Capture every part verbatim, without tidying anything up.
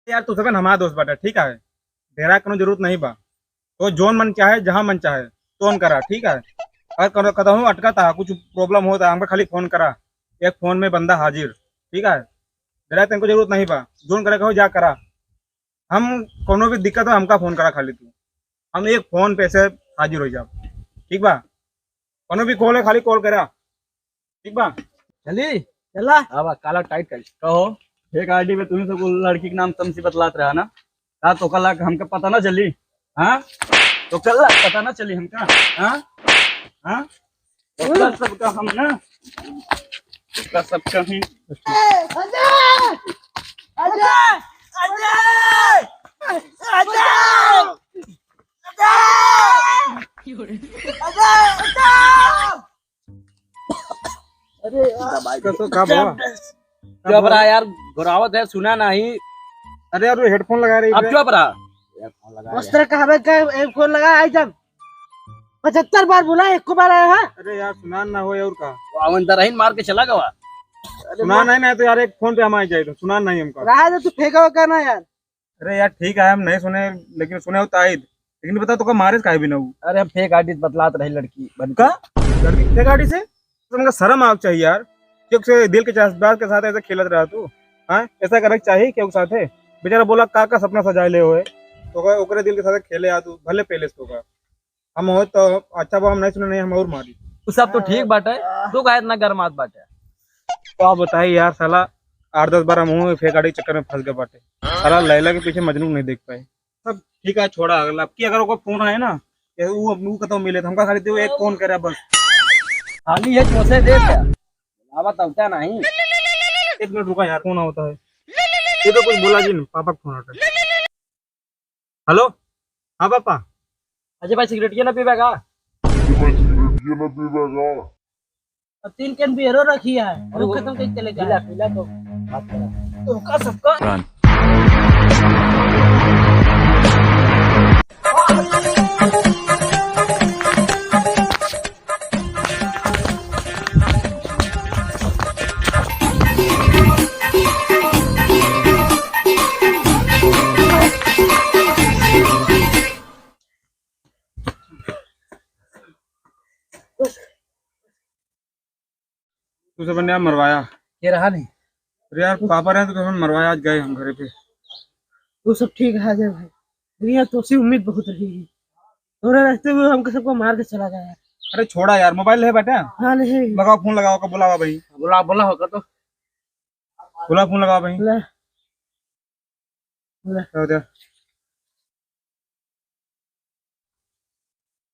यार, तू सबन हमार दोस्त बाटे, ठीक है? डेरा कोनो जरूरत नहीं बा। तो जौन मन चाहे, जहाँ मन चाहे, तौन करा, ठीक है? अगर कनो, कतहूँ अटकत है, कुछ problem होत है, हमका खाली phone करा, एक phone में बंदा हाजिर, ठीक है? डेरा तनको जरूरत नहीं बा, जौन करे कहो, जा करा। हम कोनो भी दिक्कत हो, हमका phone करा खाली तू, हम एक phone पे से हाजिर हो जाब, ठीक बा? कोनो भी call है, खाली call करा, ठीक बा? चली, चला। अब काला tight कर। कहो, fake I D पे तुम्ही सब लड़की के नाम तमसी बतलात रहा ना? का तोका लाग हमका पता ना चली? हाँ? तोका लाग पता ना चली हमका? हाँ? हाँ? तोका सबका हम ना, तोका सबका ही। अजय! अजय! अजय! अजय! अजय! अजय! अरे यार। कसो का बाबा? चुप रहा यार, घुरावत है, सुना नहीं। अरे यार, वो headphone लगा रही अब है। चुप रहा। Headphone लगा रहे हैं। कहावे का एक phone लगा, आई जब पचहत्तर बार बोला, एक को बार आया है। अरे यार, सुनान ना हो और का। वो अवन दरहीन मार के चला गवा। अरे सुनान नहीं, नहीं तो यार, एक phone पे हम आ जाए तो सुनान नहीं हमका। रहा दे, तू फेंका का ना यार। अरे यार, ठीक है, हम नहीं सुने, लेकिन सुने हो ताइद। लेकिन बता, तोका मारे काहे भी ना हो? अरे, हम fake I D बतलात रही लड़की बन के। का? लड़की fake I D से? तुमका शर्म आवे चाहिए यार, क्यों से दिल के जज्बात के साथ ऐसे खेलत रहा तू? हाँ, ऐसा करना चाहिए क्यों साथे? बेचारा बोला का का सपना सजाए ले होए, तो ओकरे दिल के साथ खेले आ तू, भले पहले से होगा। हम हो तो अच्छा बा, हम नहीं सुने, नहीं हम और मारी। उ सब तो ठीक बाटे, तू काहे इतना गरमात बाटे? का बताई यार, साला आठ दस बार हम हुए fake I D के चक्कर में फंस गए बाटे। साला लैला के पीछे मजनू नहीं देख पाए। सब ठीक है, छोड़ा, अगला अब की अगर ओकर phone आए ना, ये वो, वो कतौ मिले तो हमका खाली दे एक phone करे बस। खाली है चोसे दे क्या? आवा तौता नहीं। एक मिनट रुका यार, phone होता है। ये तो कुछ बोला जी नहीं, पापा का phone आता है। Hello, हाँ पापा। अजय भाई, सिगरेटिया ना पीबा का? अजय भाई, सिगरेटिया ना पीबा का? और तीन can बियरो रखी है, अरे वो वो खत्म करके चले जाए। पीला, पीला तो बात करा। तो का सबका तू सब ने मरवाया। के रहा नहीं? अरे यार, पापा रहे तो तुमने मरवाया, आज गए हम घरे पे। वो सब ठीक है अजय भाई, दुनिया तो सी उम्मीद बहुत रही है, तोरे रहते हुए हमको सबको मार के चला गया यार। अरे छोड़ा यार, mobile है बेटा? हाँ, नहीं। लगाओ, phone लगाओ, का बुलावा भाई। बुला, बुला होगा तो। बुला, phone लगाओ भाई। ले। ले। हो गया।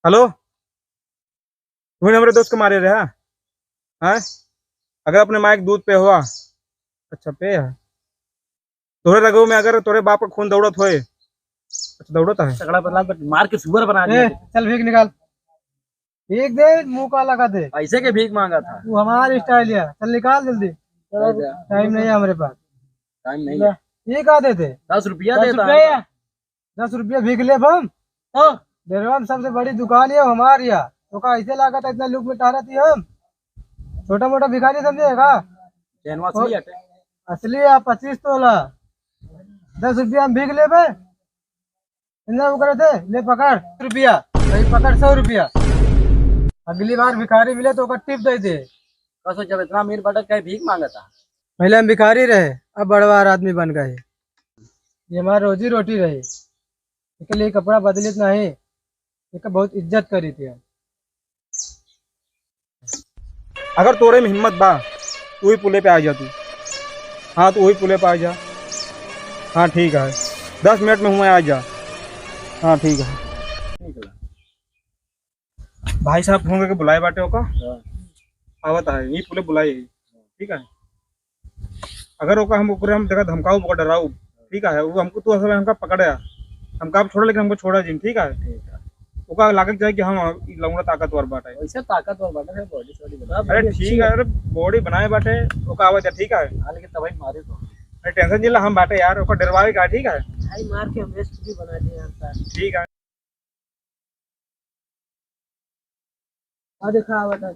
Hello, तुम्हें हमारे दोस्त को मारे रहे, हाँ? अगर अपने माई के दूध पे हुआ, अच्छा, पे है। तोरे रगों में अगर तोरे बाप का खून दौड़त होए, अच्छा, दौड़त है। तगड़ा बदला, but मार के सुअर बना दिया। ए, चल भीख निकाल। भीख दे, मुंह काला कर दे। ऐसे के भीख मांगा था। वो हमार style है। चल निकाल जल्दी। चल जा। Time नहीं है हमारे पास। Time नहीं ले, है। ये का देते? दस रुपया दस देता रुपया है। या? दस रुपया भीख लेब हम? तो डेरवा में सबसे बड़ी दुकान ये हमार या। तो का ऐसे लागत है इतना लुक में टहरत ही हम? छोटा मोटा भिखारी समझे का? चैनवा असली हटे। असली है, पच्चीस तोला। दस रुपया हम भीख लेबे? इतना वो करे थे, ले पकड़ रुपया, भाई पकड़ सौ रुपया। अगली बार भिखारी मिले तो ओकर tip दे दे। कसो जब इतना अमीर बड़ा काहे भीख मांगता? पहले हम भिखारी रहे, अब बड़वार आदमी बन गए। ये हमार रोजी रोटी रही, इसके लिए कपड़ा बदलित नहीं, इसका बहुत इज्जत करी थी हम। अगर तोरे में हिम्मत बा, तू ही पुले पे आ जा तू। हाँ, तू वही पुले पे आ जा। हाँ, ठीक है, दस मिनट में हुआ आ जा। हाँ, ठीक है। भाई साहब phone करके बुलाए बाटे ओका। हाँ। आवत है, ये पुले बुलाए है। ठीक है, अगर ओका हम, ओकरे हम देखा धमकाऊ, ओका डराऊ, ठीक है, वो हमको, तू असल में हमका पकड़े, हमका आप छोड़ा, लेकिन हमको छोड़ा जिन, ठीक है। ठीक है। ओका लागे के चाही कि हम ई लौंडा ताकतवर बाटे। वैसे ताकतवर बाटे है, body सॉडी बना। अरे body अच्छी ठीक है, है। अरे body बनाए बाटे, ओका आवत है, ठीक है। हाँ, लेकिन तबाही मारे तो। अरे tension जिला हम बाटे यार, ओका डरवावे का, ठीक है। भाई मार के हम best भी बना दिए यार साहब। ठीक है। हाँ, देखा, आवत है।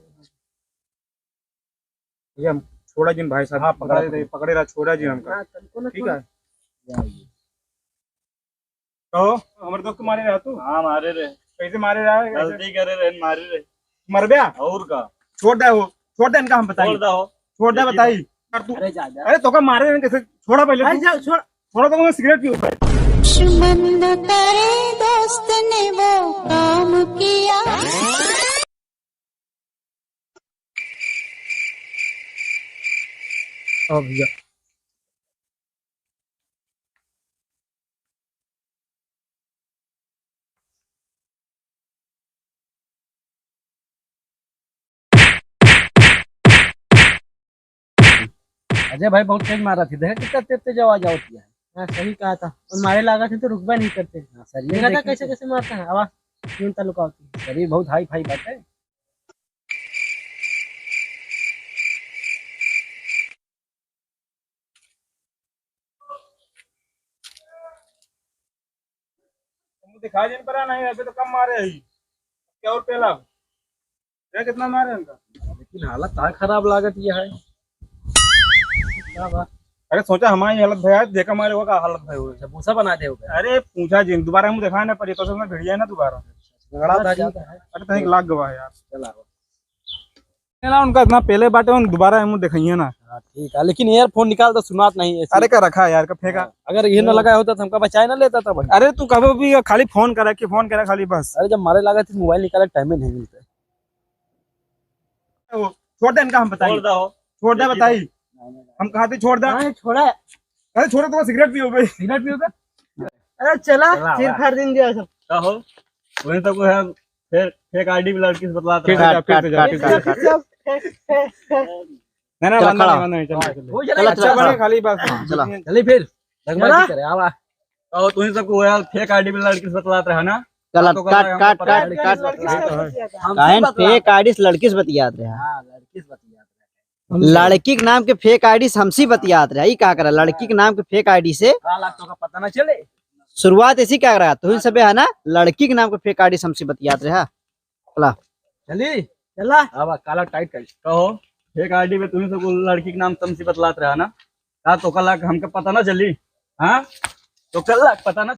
ये हम छोड़ा जिन भाई साहब, हाँ, पकड़ा पकड़ा दे, दे। पकड़े रहा, छोड़ा जिन हमका। हाँ, तनको ना ठीक है। कहो, हमरे दोस्त को मारे रहा तू? हाँ, मारे रहे। कैसे मारे रहा है? कैसे? गलती करे रहे, मारे रहे। मर गया? और का? छोड़ दे वो, छोड़ दे इनका, हम बताई। छोड़ दे हो। छोड़ दे, देखिए। बताई। यार तू, अरे जा, जा। अरे तो का मारे रहे कैसे? छोड़ा पहले अरे तू। जा, छोड़। छोड़ा तो मैं सिगरेट पीऊँ पहले। दुश्मन न करे दोस्त ने वो काम किया। अब जा। अजय भाई बहुत तेज मारा थी, देखा कितना तेज तेज आवाज आवती है। हाँ, सही कहा था। और मारे लागा थे तो रुकबा नहीं करते। हाँ, सर, ये देखा था देखिए। कैसे कैसे मारता है, आवाज सुनता लुका होती है। शरीर बहुत हाई फाई बात है। तुम दिखा जिन पर नहीं, अभी तो कम मारे ही। क्या और पहला? क्या कितना मारे उनका? लेकिन हालत ता खराब लागत ये है। क्या बात? अरे सोचा हमारी हालत भया है, देखा मारे वो का हालत भया हुआ है। अच्छा, भूसा बना दे हो गया। अरे पूछा जिन, दोबारा हम दिखाए ना पड़े, तो उसमें भिड़ जाए ना दोबारा। झगड़ा था ठीक ज्यादा है। अरे तनिक लाग गवा है यार। चला। ना, उनका इतना पहले बाटे, उन दोबारा हम दिखाइए ना। हाँ, ठीक है, लेकिन earphone निकाल तो सुनात नहीं है। अरे का रखा यार, का फेंका। हाँ, अगर ये ना हाँ। लगाया होता तो हमका बचाए ना लेता था भाई। अरे तू कभी भी खाली फोन करा कि फोन करा खाली बस। अरे जब मारे लगा तो मोबाइल निकाले टाइम ही नहीं मिलता। वो छोड़ दे इनका, हम बताइए। छोड़ दो। छोड़ दे, देखिए। बताइए। हम कहा थे छोड़ दे। हाँ, छोड़ा। अरे छोड़ो, तो सिगरेट पियो भाई। सिगरेट पियो बे? अरे चला, चला, सिर वाह। फाड़ दिन दिया सब। का हो? वही तो कोई है, फेक, फेक आईडी पे लड़की से बतलात फिर रहा। काट, फिर काट, से जा, काट, फिर से काट, जा। काट। सब फेक, फेक, फेक, फेक। नहीं, नहीं, चला, बंदा खड़ा। नहीं, बंदा नहीं, चला, चला। हो, चला, अच्छा, अच्छा, बने, चला। खाली बस। हाँ, चला। चली फिर। दंगा चला। की करे, आवा। और तुम सबको वो यार फेक आईडी पे लड़की से बतलात रहा ना? चला, तो काट, कहता है, काट, हमको काट, पता काट। नहीं, लड़की से बतलात रहा। हमसे काहे बतलात फेक रहा। आईडी से लड़की से बतियात रहे? हाँ, लड़की से बतियात रहा। लड़की के नाम के फेक आईडी से हमसे बतियात रहे, ई का करा? लड़की के नाम के फेक आईडी से। काला तो का पता ना चले। शुरुआत ऐसी क्या रहा? तुम सबे है ना, लड़की के नाम के फेक आईडी से हमसे बतियात रहे, हाँ? चला। चली? चला। अब काला टाइट कर। कहो, फेक आईडी पे तुम सबको लड़की के नाम से हमसे बतलात रहा ना? का तो काला हमके पता ना चली? हाँ? तो काला पता ना